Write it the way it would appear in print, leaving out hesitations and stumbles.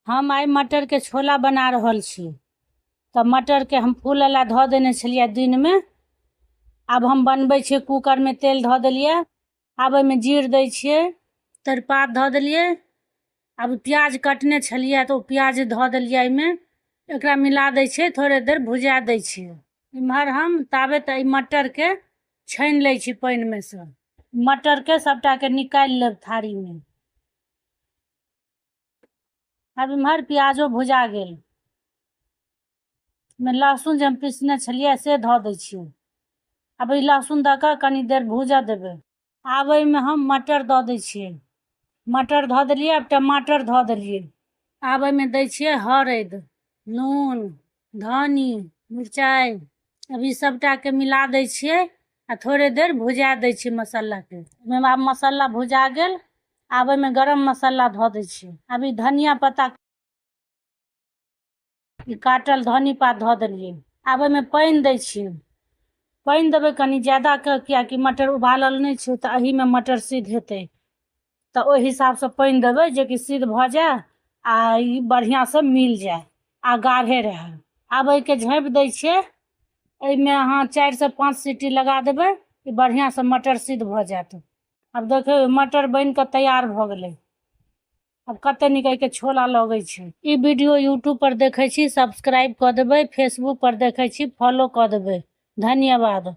हम आइ मटरके छोला बना रहल छी। तऽ मटरके हम फूलऽ लए धऽ देने छलियै दिनमे। आब हम बनबै छियै। कूकरमे तेल धऽ देलियै, आब ओहिमे जीर दै छियै, तेजपात धऽ देलियै। आब प्याज कटने छलियै तऽ ओ प्याज धऽ देलियै एहिमे। एकरा मिला दै छियै, थोड़े देर भुजा दै छियै। इम्हर हम ताबे तऽ एहि मटरके छानि लै छी पानिमे सँ। मटरके सभटाके निकालि लेब थारीमे। आब इम्हर प्याजो भुजा गेल। ओहिमे लहसुन जे हम पीसने छलियै से धऽ दै छियै। आब ई लहसुन दऽ कऽ कनि देर भूजऽ देबै। आब एहिमे हम मटर दऽ दै छियै। मटर धऽ देलियै, आब टमाटर धऽ देलियै। आब एहिमे दै छियै हरैद, नून, धनी, मिरचाइ। आब ई सभटाके मिला दै छियै आ थोड़े देर भुजा दै छियै मसालाके ओहिमे। आब मसाला भुजा गेल, आब एहिमे गरम मसाला धऽ दै छियै। आब ई धनिया पत्ता, ई काटल धनी पात धऽ देलियै। आब एहिमे पानि दै छियै। पानि देबै कनि ज्यादाके, किएकि मटर उबालल नहि छै, तऽ एहिमे मटर सिद्ध हेतै, तऽ ओहि हिसाबसँ पानि देबै जेकि सिद्ध भऽ जाय आ ई बढ़िआँसँ मिल जाय आ गाढ़े रहए। आब एहिके झाँपि दै छियै। एहिमे अहाँ 4सँ 5 सीटी लगा देबै, ई बढ़िआँसँ मटर सिद्ध भऽ जायत। आब देखियौ, मटर बनि कऽ तैयार भऽ गेलै। आब कते नीक एहिके छोला लगै छै। ई वीडियो यूट्यूब पर देखै छी, सब्सक्राइब कऽ देबै। फेसबुक पर देखै छी, फॉलो कऽ देबै। धन्यवाद।